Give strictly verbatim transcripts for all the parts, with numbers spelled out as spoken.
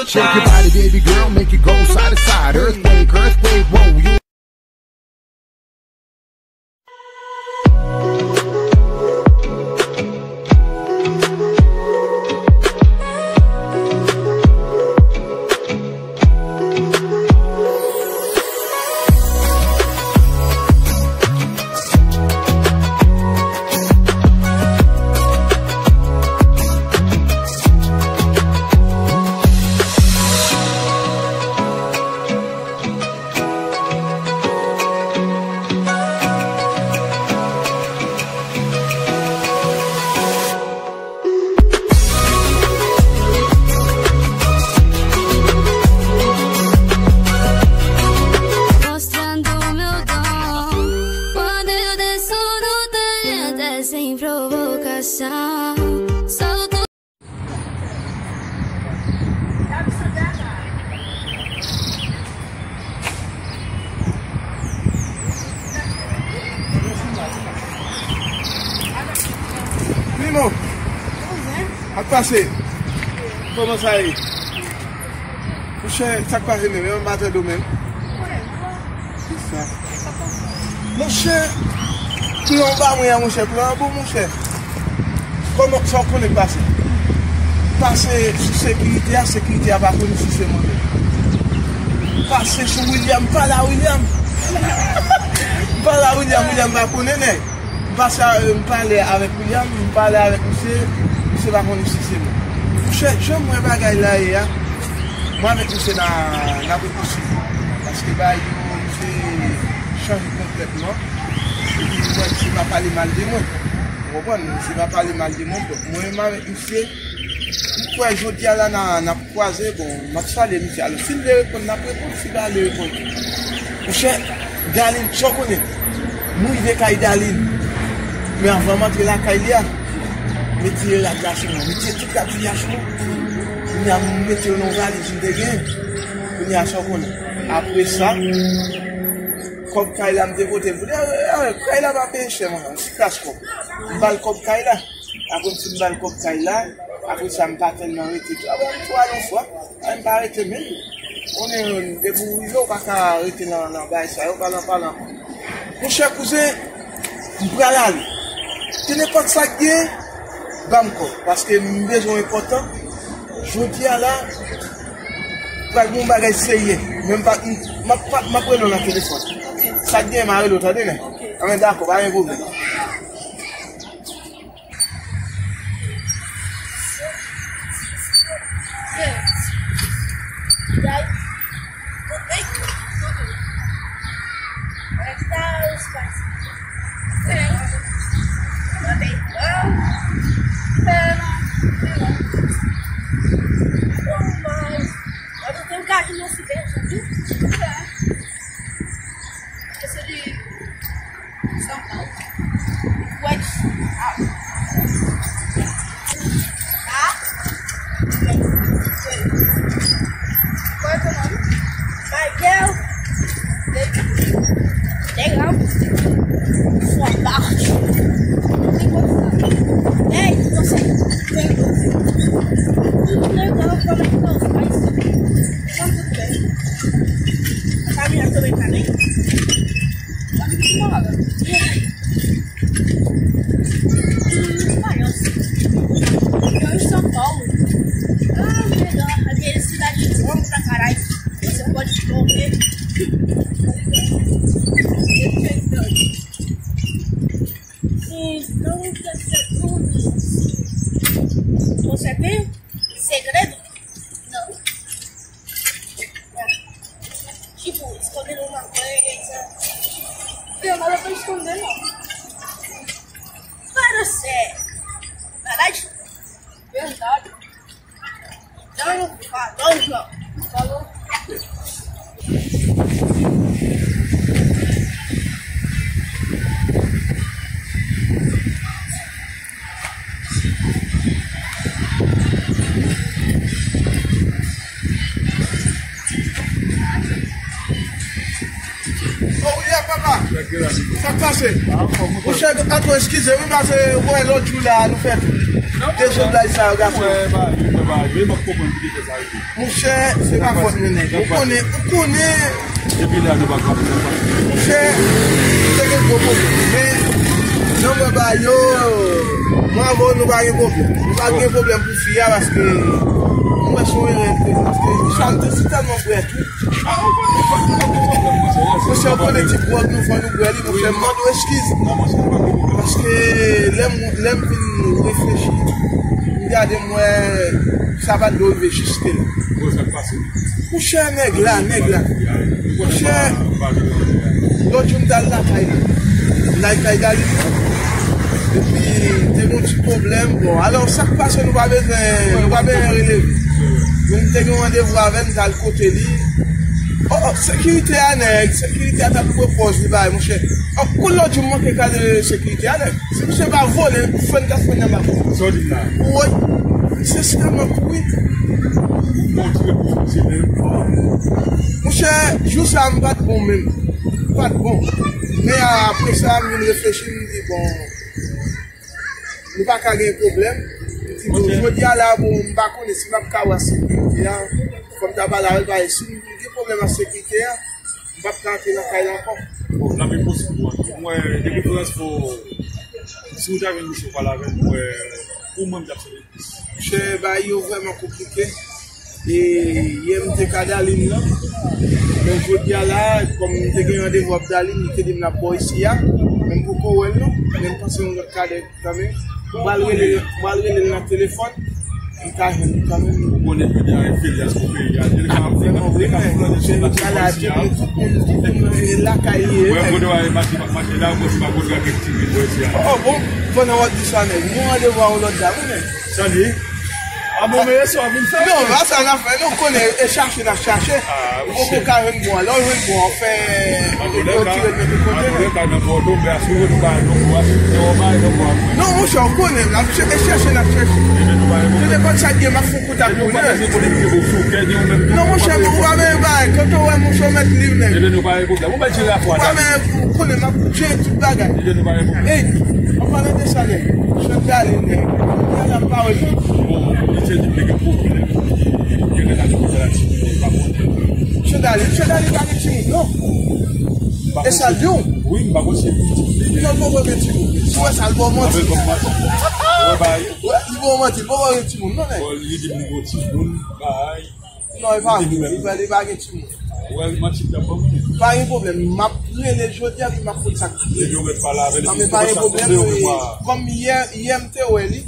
Shake your body, baby girl, make it go side to side. Earthquake, earthquake, whoa, you. Mostrando meu dom. Quando eu desço no talento é sem provocação. Solto. Primo, ap pase. Kòman sa ye? Monchè, sa k pase menm? Yo, m pa tande w menm. Kisa? Monchè, plan w ba mwen an, monchè, plan an bon, monchè. Kòman sa w konnen k pase? Pase sou sekirite a, sekirite a pa konnen si se mwen menm. Pase sou William, pale a William. Pale a William, William pa konnen nèg. M pase a, m pale avèk William, m pale avèk misye, misye pa konnen si se mwen. Monchè, jan m wè bagay la ye a, mwen avèk misye n a, n ap repouswiv. Paske bagay yo, misye chanje konplètman. Epi mwen, misye pa pale mal de mwen. Ou konprann? Misye pa pale mal de mwen. Donk, mwen menm avèk misye, m kwè jodi a la, n a, n ap kwaze, bon, m ap salye misye. Alò, si l vle reponn, n ap reponn. Si l pa vle reponn, monchè, Darline, sa w konnen? Nou rive kay Darline. Men anvan m antre lakay li a, m retire rad la sou mwen. M retire tout rad fiyaj mwen. Kounye a, m mete yo nan valiz m te gen. Kounye a, sa w konnen? Apre sa, kòb kay la, m te pote l pou li. Ah, ah, kay la pa peye chè, mwen. Yon ti kras kòb. M ba l kòb kay la. Apre m fin ba l kòb kay la, apre sa m pa tèlman rete tou. Apre m tou al yon fwa, apre m pa rete menm. Konnen depi w rive, ou pa ka rete nan, nan bagay sa yo, pa nan pale ankò. Monchè kouzen, m pral ale. Ke nenpòt sa k gen, ban m kòb, paske m bezwen w enpòtan. Jodi a la, pral gen yon bagay serye. Men m pa, m, m ap, m ap rele w nan telefòn. Sa k gen, m a rele w, tande, nèg? Anben, dakò, pa gen pwoblèm. Esse de São Paulo. Wèch. Ah. Ah. Qual é o teu nome? Miguel. Legal. Sua parte. Tem quantos anos? Dez, não sei. Tem doze. Legal, como é que tá os pais? Tá tudo bem. A família também tá bem? Onde que mora? Hum, parece. Eu em São Paulo. Ah, melhor. Aqui é cidade longa pra caralho. Você pode correr. Então, quer dizer tudo. Você tem segredo? Não. Tipo, esconder uma coisa. Não tem nada pra esconder, não. Para ser. Verdade? Verdade. Então, falou, João. Falou. Oh, wi, papa. Sa k pase? Monchè, atò, eskize, wi, pase, wè, lòt jou la, nou fè tou. Dezòd la sa yo, gason. Mwen pa, mwen pa, mwen pa konprann ki te fè sa yo. Monchè, se pa fòt mwen, nèg. Ou konnen, ou konnen. Depi lè a nou pa ka fè sa. Monchè, nou te gen gwo pwoblèm. Men, jan mwen ba yo, mwen avè w, nou pa gen pwoblèm. Nou pa gen pwoblèm pou fi a, paske mwen wè se yon erè l te fè. Paske Richard te si tèlman bwè tou. Monchè, w konnen ti gwòg nou fè nou bwè li, monchè, m mande w eskiz. Paske lè m, lè m vin reflechi, m gade m wè sa pa t dwe rive jiske la. Monchè, nèg la, nèg la. Monchè, lòt jou m t al lakay li. M t al kay Daline. Epi, te gen yon ti pwoblèm. Bon, alò, sa k pase, nou pa bezwen, nou pa bezwen rele. Men m te gen yon randevou avè l, m t al kote li. Oh, oh, sekirite a, nèg. Sekirite a t ap pran pòz li bay, monchè. Oh, kou lòt jou, m manke kale sekirite a, nèg. Si misye pa vole, fè n ka fè n nan bak. Sa w di m la? Woy, se sèlman kouri. Bon, ti repons, se menm. Monchè, jou sa a, m pa t bon menm. M pa t bon. Men apre sa, m vin reflechi, m di, bon, nou pa ka gen pwoblèm. M di, bon, jodi a la, bon, m pa konnen si m ap ka wè sekirite a. Fò m ta pale avè l, paske si m gen pwoblèm ak sekirite a, m p ap ka antre nan kay la ankò. Bon, la men posib pou antre. Mwen, de preferans, fò, si w ta gen misye pale avè l, mwen, pou mwen, m t ap sove plis. Monchè, bagay yo vrèman konplike. E yè m te ka Daline nan. Men jodi a la, kòm m te gen randevou ap Daline, li te di m l ap bò isi a. Men m poko wè l non. Men m panse yon lòt kadè kanmenm. M pral rele, m pral rele l nan telefòn. M ka jwenn li kanmenm. Ou konnen jodi a e Felias pou peyi a. Li ka, li ka, li ka flanke sou plas la isi a. Tout moun, tout moun lakay li ye. Wè, kote w a mache, mache la, ou konn si pa kote w a gen ti vin bò isi a. Oh, bon, pandan w ap di sa, nèg, m gen randevou a yon lòt dam, wi, nèg. Sa li? A bon, men e sa w vin fè? Non, pa sa n ap fè, non, konnen, e chache n ap chache. Ou poko ka jwenn bon an. Lè w jwenn bon an, w fè, yo tire l nan tout kote, nèg. Non, monchè, w konnen, n ap chèche, chèche, n ap chèche. Se depann sa k gen, m ap fè yon kout ak ou, nèg. Non, monchè, men ou pa menm bagay. Kanto wè, monchè, w mèt liv, nèg. Ou pa menm, ou konnen, m ap jere tout bagay. Ey, an palan de sa, nèg, Chandali, nèg, Chandali ap pawòl, non. Chandali, Chandali pa gen timoun, non. E sa l di w? Wi, m pa konn si li gen timoun. Non, l poko gen timoun. Si w wè sa, l ba w manti. Wè, li ba w manti, l poko gen timoun, non, nèg. Bon, li di m li gen timoun, bay. Non, e pa vre. Li pa, li pa gen timoun. Wè, manti l t ap ban m. Pa gen pwoblèm. M ap rele l jodi a, epi m ap konn sa k rive. Epi w mèt pale avè l, epi w konn sa k rive, wi. Kòm yè, yè m te wè li,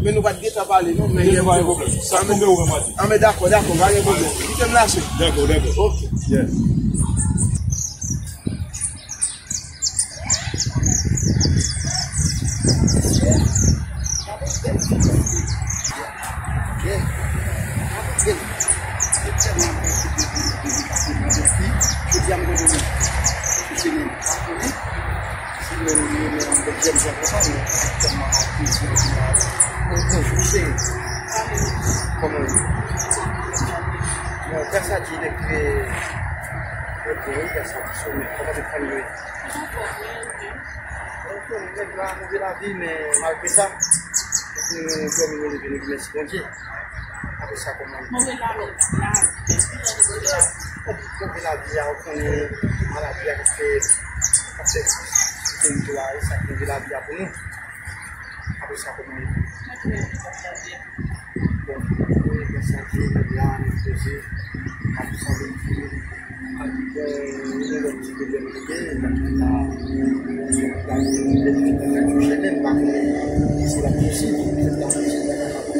men nou pa t gentan pale, non, men yè m te wè. Sa tonbe ou mèt pale. Anben, dakò, dakò, pa gen pwoblèm. Kite m lase. Dakò, dakò. Ok. Yes. Kòman w ye? Bon, pè sa di nèg trè, trè byen, wi, pè sa di sonnen. Kòman se fanmi yo ye? Bon, nèg la, nou gen lavi, men malgre sa, nou dòmi, nou leve, nou remèsye Bondye. Apre sa, kòman? Move lavi. Move lavi a, ou konnen maladi a k ap fè, k ap fè ti peyi yo a, e sa k move lavi a pou nou. Apre sa, kòman? Bon, nou gen sante, nou la, nou poze, ap sanble. Bon, nou gen lòt ti pwoblèm nou gen, nou pa konnen si l ap posib, nou pa konnen si l ap kapab.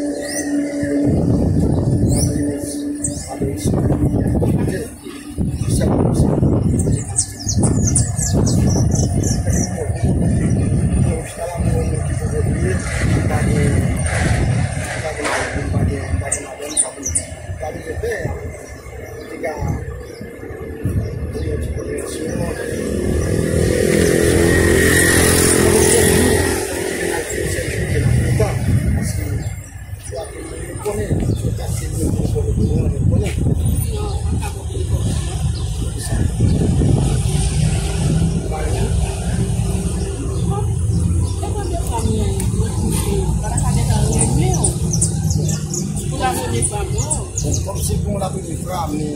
Bon, kòm se bon la premye fwa, men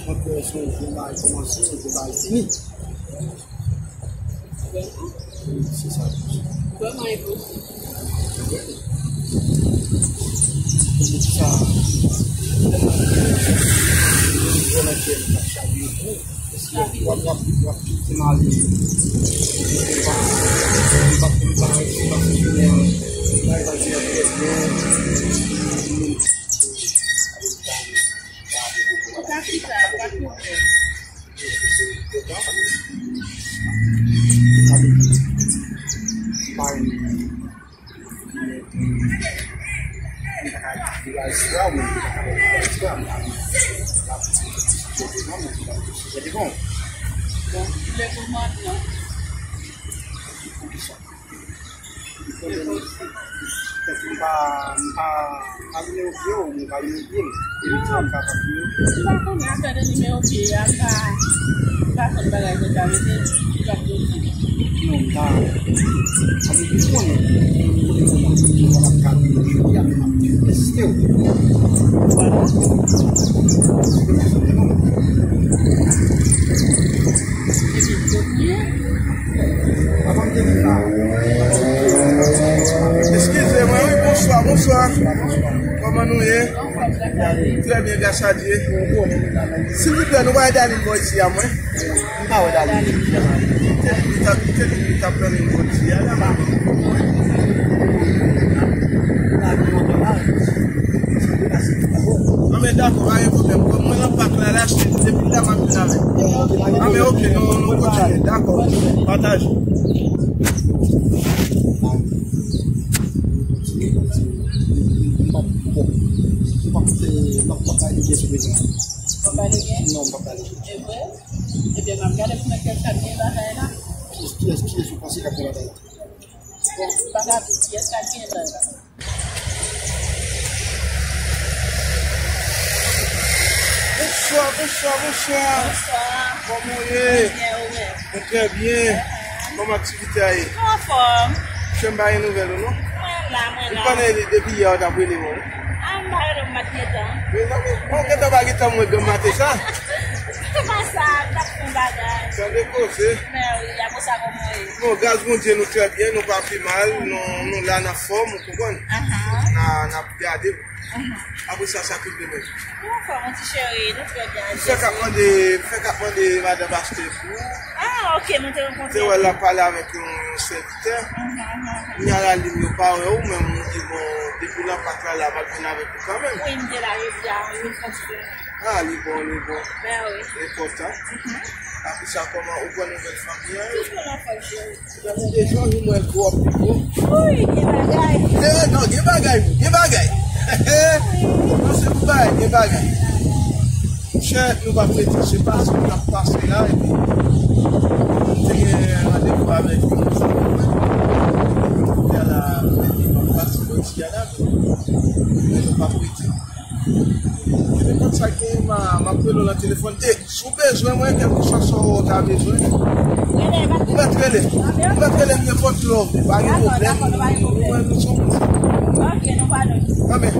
mwen kwè se yon jèn bagay kòmanse, yon jèn bagay fini. Se sa. Vrèman enposib. Poutèt sa, lè m ap di w, yon jèn antyèl k ap chavire kou, èske w ap, w ap, w ap kite m ale? M pa, m pa, m pa, m pa, m pa, m pa, m pa, Bon, kilè pou maten an? Paske m pa, m pa, m pa nimewo pye w, m pa nimewo pye m. E m di w m pa tap nimewo pye w. M pa konnen afè de nimewo pye a, m pa, m pa konn bagay konsa, men se li k ap poze. Non, m pa, sa vle di m konnen, kote moun ap, moun ap ka nimewo pye a, men m ap teste w. Vwala. Eskize mwen, wi, bonswa, bonswa. Kòman nou ye? Trè byen, gras a Dye. Silvouplè, nou pa wè Darline bò isi a mwen? M pa wè Darline. Li te di li t ap, li te di li t ap nan liy bò isi a la. Anben, dakò, pa gen pwoblèm. Kòm mwen nan pak la, la, se depi la m ap vin avè l. Anben, oke, nou, nou kontinye. Dakò. Pataje. M p ap, m p ap pale gen sou bezwen. W ap pale gen? Non, m p ap pale gen. E vre? Ebyen, m ap gade pou mwen kiyès k ap gen bagay la. Kiyès, kiyès, kiyès ou panse k ap gen bagay la? Bon, m pa ka di kiyès k ap gen bagay la. Bonswa, bonswa, bonswa. Bonswa. Kòman w ye? Mwen byen, ou menm? Mwen trè byen. Kòman aktivite a ye? Anfòm. Monchè, m pa gen nouvèl ou non. Mwen la, mwen la. M konnen depi yè w t ap rele mwen. A, m pa rele w, m pa t gen tan. Mezanmi, bon, gentan pa gen tan mwen granm maten sa. Se pa sa, m t ap fè yon bagay. Tande koze. Mèwi, apre sa, kòman w ye? Bon, gras Bondye, nou trè byen, nou pa pi mal, nou, nou la nan fòm, ou konprann? Ahan. N a, n ap gade. Ahan. Apre sa, sa ki vle menm? Nou anfòm, mon ti cheri, nou trè byen. Fè k ap mande, fè k ap mande madan pastè pou ou. Ah, ok, mwen te rankontre. Te wè l ap pale avèk yon, yon sèvitè. Ahan, ahan, ahan. Kounye a la, li m yo pa wè ou, men m di, bon, depi nan pak la, la, m ap vin avèk ou kanmenm. Wi, m te la jodi a, wi, m fè ti plen. Ah, li bon, li bon. Ben wi. Enpòtan. Mhm. Apre sa, kòman ou pran nouvèl fanmi an? Tout moun anfòm, cheri. Ebyen, m deja, nou mwen gwo ap pi gwo. Wi, gen bagay. Eh, non, gen bagay, gen bagay. Ou panse pou bagay, gen bagay. Monchè, nou p ap rete, se pase, nou t ap pase la, epi m te gen randevou avèk yon zanmi mwen. Kounye a la, mwen, nou p ap pase bò isi a la, men nou p ap rete. Nenpòt sa k genyen, m a, m ap rele w nan telefòn. E, si w bezwen mwen, kèlkeswa sa w ta bezwen, ou mèt rele. Ou mèt rele m nenpòt lè w vle. Pa gen pwoblèm. Ou wè nou se yon moun. Ok, nou pale. Anben.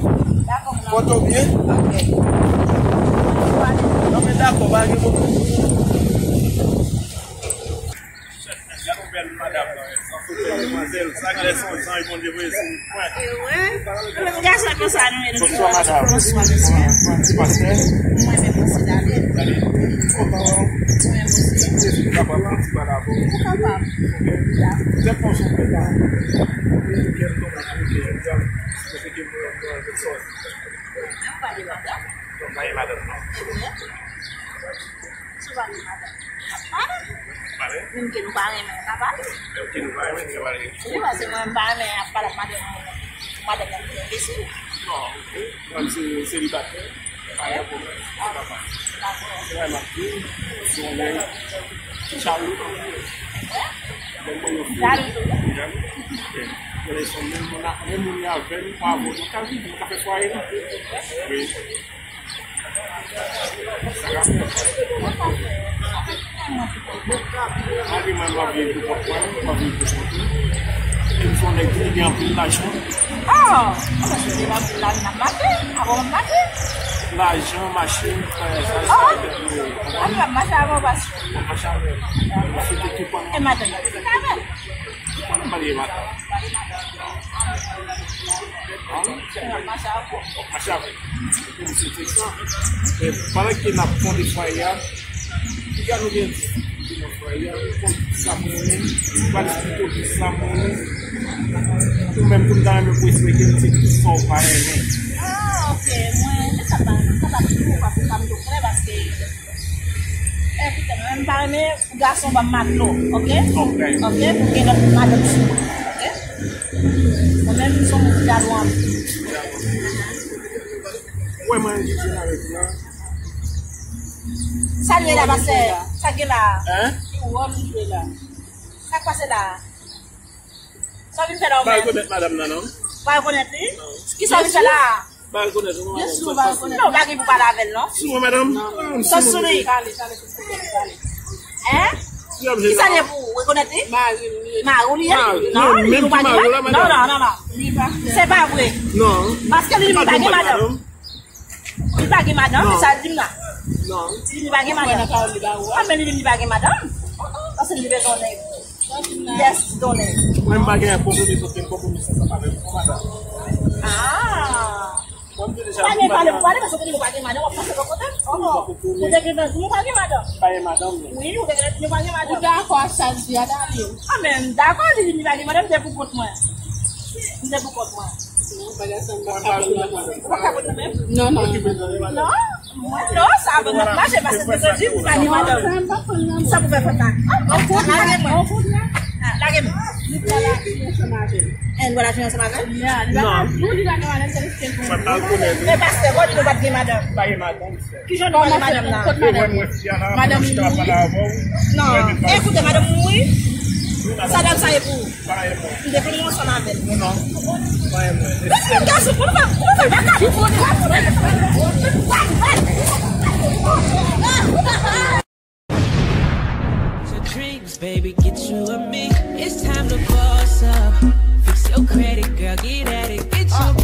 Dakò, m la. Pòte w byen. Ok. Anben, dakò, pa gen pwoblèm. Gade yon bèl madanm nan, yon fotèy demwazèl, sa genlè se yon zanj Bondye voye sou mwen. E wi. Nou menm gason konsa nou ye, nou. Bonswa, madanm. Bonswa, mesye. Kòman ti pastè? Mwen menm osi, David. David. Kontan. Mwen menm osi. Èske m kapab pran ti pale avè w? Ou kapab. Dakò. Tèt mwen sou tèt la. Mwen se ke mwen, mwen se ke mwen, mwen se ke mwen. Mwen pa gen madanm. Mwen pa gen madanm, non. E vre? Si w pa gen madanm, n ap pale. Pale? Menm ke nou pa renmen, n ap pale. Menm ke nou pa renmen, n ap pale. Wi, paske mwen, m pa renmen ap pale ak madanm mwen. Madanm nan vin enbesil. Non, mwen se selibatè. Pa gen pwoblèm. Se pa sa. Dakò. Se sa m ap di w, se yon nèg ki chale. Lè m wè yon fi, menm, menm moun avè m, pa avè w, nou ka viv, nou ka fè fwaye nou. Wi. Malgre mwen, mwen viv pou kont mwen, mwen viv pou kont mwen. M se yon nèg ki gen anpil lajan. Oh, anben si w gen anpil lajan, n ap mache. Avan w ap mache. Lajan, machin, bagay sa, sa, oh, anben w ap mache avan w pase. W ap mache avè m. M se te ki pran. E madanm nan, se avè l. Ki pran m pale madanm. An? M ap mache avè w. W ap mache avè m. Misye te sa. Men pandan ke n ap fonde fwaye a, piga nou gen difikilte nan fwaye a, nou konn tout sa m renmen, nou pral esplike w tout sa m renmen. Ou menm tou m ta renmen pou esplike m se ki sa w pa renmen. Ah, ok. Mwen, men sa pa, sa pa tou, paske sa m tou frè, paske, eh, koute, mwen, m pa renmen gason ban m matlo, ok? Ok. Ok, pou gen lòt madanm sou mwen, ok? Mwen menm, m se yon moun ki ta lwen anpil. Ou wè mwen ki jwenn avèk ou la? Sa l ye la, pastè? Sa k gen la? Hein? Ki wòl ou jwe la? Sa k pase la? Sa w vin fè la ou menm? Pa rekonèt madanm nan, non. Pa rekonèt li? Non. Ki sa w vin fè la? Pa rekonèt, non, madanm. Non, ou pa gen pou pale avè l, non. Sou mwen, madanm? Non. Sou li. Pale, pale, pale, pale. Hein? Ki sa l ye pou ou? Rekonèt li? Mari m li ye. Mari w li ye? Non, li pa gen madanm. Non, non, non, non. Se pa vre. Non. Paske li, li pa gen madanm. Li pa gen madanm, se sa l di m la. Non. Li di li pa gen madanm. Mwen nan pawòl li ba ou a. Ah, men li di li pa gen madanm. Paske li bezwen yon nèg. Yes, li di yon nèg. Mwen m pa gen pwoblèm, m pa gen pwoblèm sa, sa pa gen madanm. Ah. Mwen m te deja. Pa gen pale pou pale, paske ou te di ou pa gen madanm, w ap pase bò kote m. Oh, oh. Ou te gen nan di m ou pa gen madanm. Pa gen madanm, non. Wi, ou te gen nan di m ou pa gen madanm. Ou dakò ak sa l di a, Dani? Ah, men m dakò, li di li pa gen madanm, m te pou kont mwen. M te pou kont mwen. Ou pa ka konn mwen? Non, non. Non, mwen non, sa bon, m ap mache paske m te di m pa gen madanm. Sa pou fè fòt la? Lage mwen. Lage mwen. Eh, nou pral aji ansanm avè l? Non. Men pastè, ou di nou pa t gen madanm. Pa gen madanm. Ki jan nou pa gen madanm la? Kot madanm? Madanm li mouri? Non. Ekoute, madanm mouri? Sa dam sa ye pou ou? M te vin ansanm avè l. Non, non. Gason, pou nou fè, pou nou fè baka. So dreams, baby, get you and me. It's time to boss up. Fix your credit, girl, get at it. Get your